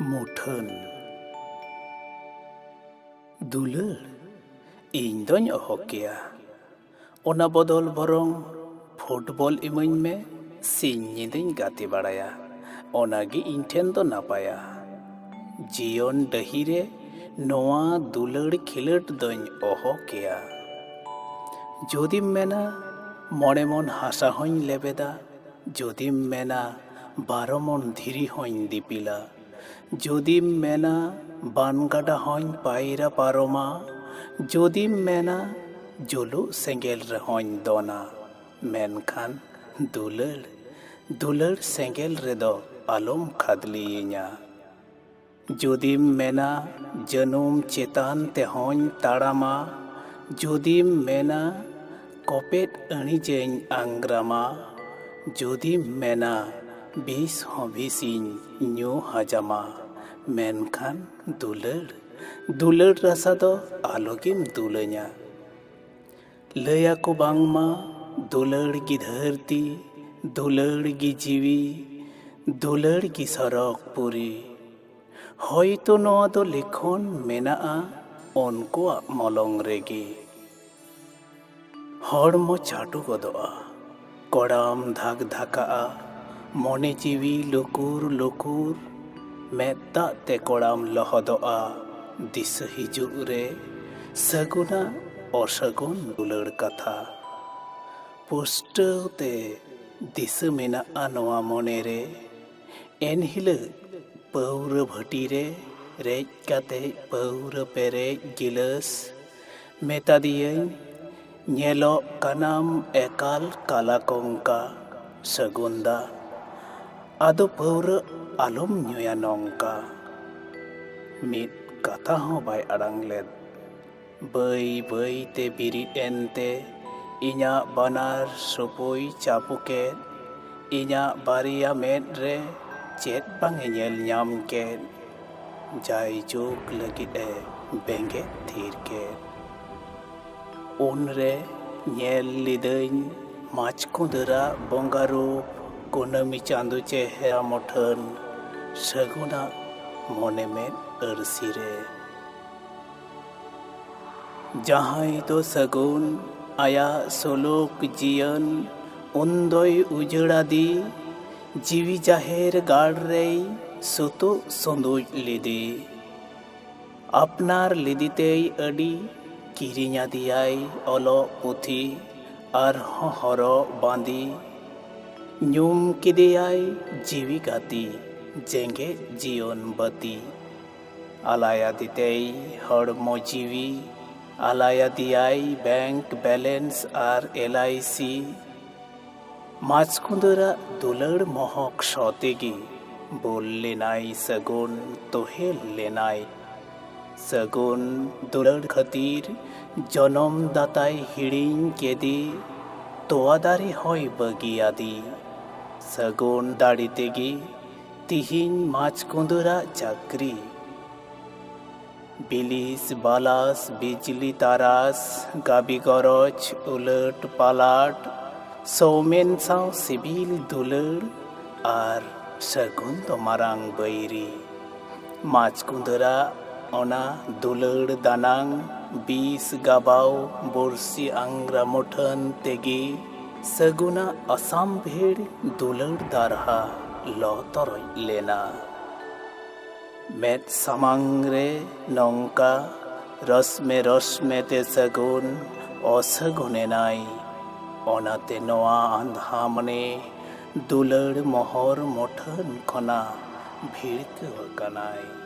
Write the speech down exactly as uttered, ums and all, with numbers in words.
ᱢᱩᱴᱷᱟᱹᱱ᱾ ᱫᱩᱞᱟᱹᱲ, ᱤᱧ ᱫᱚᱧ ᱚᱦᱚ ᱠᱮᱭᱟ᱾ ᱚᱱᱟ ᱵᱚᱫᱚᱞ ᱵᱚᱨᱚᱝ ᱯᱷᱩᱴᱵᱚᱞ ᱤᱢᱟᱹᱧ ᱢᱮ, ᱥᱤᱧ ᱧᱤᱫᱟᱹᱧ ᱜᱟᱛᱮ ᱵᱟᱲᱟᱭᱟ, ᱚᱱᱟᱜᱮ ᱤᱧ ᱴᱷᱮᱱ ᱫᱚ ᱱᱟᱯᱟᱭᱟ᱾ ᱡᱤᱭᱚᱱ ᱰᱟᱹᱦᱤ ᱨᱮ ᱱᱚᱣᱟ ᱫᱩᱞᱟᱹᱲ ᱠᱷᱮᱞᱳᱰ ᱫᱚᱧ ᱚᱦᱚ ᱠᱮᱭᱟ᱾ ᱡᱩᱫᱤᱢ ᱢᱮᱱᱟ ᱢᱚᱬᱮ ᱢᱚᱱ ᱦᱟᱥᱟ ᱦᱚᱸᱧ ᱞᱮᱵᱮᱫᱟ, ᱡᱩᱫᱤᱢ ᱢᱮᱱᱟ ᱵᱟᱨᱚ ᱢᱚᱱ ᱫᱷᱤᱨᱤ ᱦᱚᱸᱧ ᱫᱤᱯᱤᱞᱟ, ᱡᱩᱫᱤᱢ ᱢᱮᱱᱟ ᱵᱟᱱ ᱜᱟᱰᱟ ᱦᱚᱸᱧ ᱯᱟᱭᱨᱟ ᱯᱟᱨᱚᱢᱟ, ᱡᱩᱫᱤᱢ ᱢᱮᱱᱟ ᱡᱩᱞᱩᱜ ᱥᱮᱸᱜᱮᱞ ᱨᱮᱦᱚᱸᱧ ᱫᱚᱱᱟ, ᱢᱮᱱᱠᱷᱟᱱ ᱫᱩᱞᱟᱹᱲ, ᱫᱩᱞᱟᱹᱲ ᱥᱮᱸᱜᱮᱞ ᱨᱮᱫᱚ ᱟᱞᱚᱢ ᱠᱷᱟᱫᱽᱞᱮᱭᱤᱧᱟ᱾ ᱡᱩᱫᱤᱢ ᱢᱮᱱᱟ ᱡᱟᱹᱱᱩᱢ ᱪᱮᱛᱟᱱ ᱛᱮᱦᱚᱸᱧ ᱛᱟᱲᱟᱢᱟ, ᱡᱩᱫᱤᱢ ᱢᱮᱱᱟ ᱠᱚᱯᱮᱫ ᱟᱹᱬᱤᱡᱟᱹᱧ ᱟᱝᱜᱽᱨᱟᱢᱟ, ᱡᱩᱫᱤᱢ ᱢᱮᱱᱟ ᱵᱤᱥ ᱦᱚᱸ ᱵᱤᱥᱤᱧ ᱧᱩ ᱦᱟᱡᱟᱢᱟ, ᱢᱮᱱᱠᱷᱟᱱ ᱫᱩᱞᱟᱹᱲ, ᱫᱩᱞᱟᱹᱲ ᱨᱟᱥᱟ ᱫᱚ ᱟᱞᱚᱜᱮᱢ ᱫᱩᱞᱟᱹᱧᱟ᱾ ᱞᱟᱹᱭᱟᱠᱚ ᱵᱟᱝᱢᱟ ᱫᱩᱞᱟᱹᱲ ᱜᱮ ᱫᱷᱟᱹᱨᱛᱤ, ᱫᱩᱞᱟᱹᱲ ᱜᱮ ᱡᱤᱣᱤ, ᱫᱩᱞᱟᱹᱲ ᱜᱮ ᱥᱚᱨᱚᱜᱽ ᱯᱩᱨᱤ᱾ ᱦᱚᱭᱛᱚ ᱱᱚᱣᱟ ᱫᱚ ᱞᱮᱠᱷᱚᱱ ᱢᱮᱱᱟᱜᱼᱟ ᱩᱱᱠᱩᱣᱟᱜ ᱢᱚᱞᱚᱝ ᱨᱮᱜᱮ᱾ ᱦᱚᱲᱢᱚ ᱪᱟᱴᱩ ᱜᱚᱫᱚᱜᱼᱟ, ᱠᱚᱲᱟᱢ ᱫᱷᱟᱠ ᱫᱷᱟᱠᱟᱜᱼᱟ, ᱢᱚᱱᱮ ᱡᱤᱣᱤ ᱞᱩᱠᱩᱨ ᱞᱩᱠᱩᱨ, ᱢᱮᱫ ᱫᱟᱜ ᱛᱮ ᱠᱚᱲᱟᱢ ᱞᱚᱦᱚᱫᱚᱜᱼᱟ, ᱫᱤᱥᱟᱹ ᱦᱤᱡᱩᱜ ᱨᱮ ᱥᱟᱹᱜᱩᱱᱟᱜ ᱚᱥᱟᱹᱜᱩᱱ ᱫᱩᱞᱟᱹᱲ ᱠᱟᱛᱷᱟ᱾ ᱯᱩᱥᱴᱟᱹᱣ ᱛᱮ ᱫᱤᱥᱟᱹ ᱢᱮᱱᱟᱜᱼᱟ ᱱᱚᱣᱟ ᱢᱚᱱᱮ ᱨᱮ, ᱮᱱᱦᱤᱞᱳᱜ ᱯᱟᱹᱣᱨᱟᱹ ᱵᱷᱟᱹᱴᱤ ᱨᱮ ᱨᱮᱡ ᱠᱟᱛᱮ ᱯᱟᱹᱣᱨᱟᱹ ᱯᱮᱨᱮᱡ ᱜᱤᱞᱟᱹᱥ, ᱢᱮᱛᱟ ᱫᱤᱭᱟᱹᱧ, "ᱧᱮᱞᱚᱜ ᱠᱟᱱᱟᱢ ᱮᱠᱟᱞ ᱠᱟᱞᱟ ᱠᱚᱝᱠᱟ, ᱥᱟᱹᱜᱩᱱ ᱫᱟ, ᱟᱫᱚ ᱯᱟᱹᱣᱨᱟᱹ ᱟᱞᱚᱢ ᱧᱩᱭᱟ ᱱᱚᱝᱠᱟ᱾" ᱢᱤᱫ ᱠᱟᱛᱷᱟ ᱦᱚᱸ ᱵᱟᱭ ᱟᱲᱟᱝ ᱞᱮᱫ᱾ ᱵᱟᱹᱭ ᱵᱟᱹᱭ ᱛᱮ ᱵᱤᱨᱤᱫ ᱮᱱᱛᱮ ᱤᱧᱟᱜ ᱵᱟᱱᱟᱨ ᱥᱚᱯᱚᱭ ᱪᱟᱯᱚ ᱠᱮᱫ, ᱤᱧᱟᱜ ᱵᱟᱨᱭᱟ ᱢᱮᱫ ᱨᱮ ᱪᱮᱫ ᱵᱟᱝ ᱮ ᱧᱮᱞ ᱧᱟᱢ ᱠᱮᱫ, ᱡᱟᱭᱡᱩᱜᱽ ᱞᱟᱹᱜᱤᱫ ᱮ ᱵᱮᱸᱜᱮᱫ ᱛᱷᱤᱨ ᱠᱮᱫ᱾ ᱩᱱᱨᱮ ᱧᱮᱞ ᱞᱤᱫᱟᱹᱧ ᱢᱟᱪᱠᱚᱸᱫᱟᱹᱨᱟᱜ ᱵᱚᱸᱜᱟ ᱨᱩᱯ, ᱠᱩᱱᱟᱹᱢᱤ ᱪᱟᱸᱫᱚ ᱪᱮᱦᱨᱟ ᱢᱩᱴᱷᱟᱹᱱ, ᱥᱟᱹᱜᱩᱱᱟᱜ ᱢᱚᱱᱮ ᱢᱮᱫ ᱟᱹᱨᱥᱤ ᱨᱮ᱾ ᱡᱟᱦᱟᱸᱭ ᱫᱚ ᱥᱟᱹᱜᱩᱱ ᱟᱭᱟᱜ ᱥᱩᱞᱩᱠ ᱡᱤᱭᱚᱱ ᱩᱱᱫᱚᱭ ᱩᱡᱟᱹᱲ ᱟᱫᱮ, ᱡᱤᱣᱤ ᱡᱟᱦᱮᱨ ᱜᱟᱲ ᱨᱮᱭ ᱥᱩᱛᱩᱜ ᱥᱩᱸᱫᱩᱡ ᱞᱮᱫᱮ᱾ ᱟᱯᱱᱟᱨ ᱞᱮᱫᱮᱛᱮᱭ ᱟᱹᱰᱤ, ᱠᱤᱨᱤᱧ ᱟᱫᱮᱭᱟᱭ ᱚᱞᱚᱜ ᱯᱩᱛᱷᱤ ᱟᱨᱦᱚᱸ ᱦᱚᱨᱚᱜ ᱵᱟᱸᱫᱮ᱾ ᱧᱩᱢ ᱠᱮᱫᱮᱭᱟᱭ ᱡᱤᱣᱤ ᱜᱟᱛᱮ, ᱡᱮᱜᱮᱫ ᱡᱤᱭᱚᱱ ᱵᱟᱹᱛᱤ᱾ ᱟᱞᱟᱭ ᱟᱫᱮᱛᱮᱭ ᱦᱚᱲᱢᱚ ᱡᱤᱣᱤ, ᱟᱞᱟᱭ ᱟᱫᱮᱭᱟᱭ ᱵᱮᱝᱠ ᱵᱮᱞᱮᱱᱥ ᱟᱨ ᱮᱞ ᱟᱭ ᱥᱤ᱾ ᱢᱟᱪᱠᱩᱸᱫᱟᱹᱨᱟᱜ ᱫᱩᱞᱟᱹᱲ ᱢᱚᱦᱚᱠ ᱥᱚ ᱛᱮᱜᱮ ᱵᱩᱞ ᱞᱮᱱᱟᱭ ᱥᱟᱹᱜᱩᱱ, ᱛᱚᱦᱮᱞ ᱞᱮᱱᱟᱭ᱾ ᱥᱟᱹᱜᱩᱱ ᱫᱩᱞᱟᱹᱲ ᱠᱷᱟᱹᱛᱤᱨ ᱡᱚᱱᱚᱢ ᱫᱟᱛᱟᱭ ᱦᱤᱲᱤᱧ ᱠᱮᱫᱮ, ᱛᱚᱣᱟ ᱫᱟᱨᱮ ᱦᱚᱸᱭ ᱵᱟᱹᱜᱤᱭᱟᱫᱮ᱾ ᱥᱟᱹᱜᱩᱱ ᱫᱟᱲᱮ ᱛᱮᱜᱮ ᱛᱤᱦᱤᱧ ᱢᱟᱪᱠᱩᱸᱫᱟᱹᱨᱟᱜ ᱪᱟᱹᱠᱨᱤ᱾ ᱵᱤᱞᱤᱥ ᱵᱟᱞᱟᱥ ᱵᱤᱡᱽᱞᱤ ᱛᱟᱨᱟᱥ, ᱜᱟᱵᱤ ᱜᱚᱨᱚᱡᱽ ᱩᱞᱟᱹᱴ ᱯᱟᱞᱟᱴ, ᱥᱳᱢᱮᱱ ᱥᱟᱶ ᱥᱤᱵᱤᱞ ᱫᱩᱞᱟᱹᱲ ᱟᱨ ᱥᱟᱹᱜᱩᱱ ᱫᱚ ᱢᱟᱨᱟᱝ ᱵᱟᱹᱭᱨᱤ᱾ ᱢᱟᱪᱠᱩᱸᱫᱟᱹᱨᱟᱜ ᱚᱱᱟ ᱫᱩᱞᱟᱹᱲ ᱫᱟᱱᱟᱝ ᱵᱤᱥ ᱜᱟᱵᱟᱣ ᱵᱩᱨᱥᱤ ᱟᱝᱜᱽᱨᱟ ᱢᱩᱴᱷᱟᱹᱱ ᱛᱮᱜᱮ ᱥᱟᱹᱜᱩᱱᱟᱜ ᱟᱥᱟᱢ ᱵᱷᱤᱲ ᱫᱩᱞᱟᱹᱲ ᱫᱟᱨᱦᱟ ᱞᱚ ᱛᱚᱨᱚᱡ ᱞᱮᱱᱟ᱾ ᱢᱮᱫ ᱥᱟᱢᱟᱝ ᱨᱮ ᱱᱚᱝᱠᱟ ᱨᱚᱥᱢᱮ ᱨᱚᱥᱢᱮ ᱛᱮ ᱥᱟᱹᱜᱩᱱ ᱚᱥᱟᱹᱜᱩᱱ ᱮᱱᱟᱭ᱾ ᱚᱱᱟᱛᱮ ᱱᱚᱣᱟ ᱟᱸᱫᱷᱟ ᱢᱚᱱᱮ ᱫᱩᱞᱟᱹᱲ ᱢᱚᱦᱚᱨ ᱢᱩᱴᱷᱟᱹᱱ ᱠᱷᱚᱱᱟᱜ ᱵᱷᱤᱲᱠᱟᱹᱣ ᱟᱠᱟᱱᱟᱭ᱾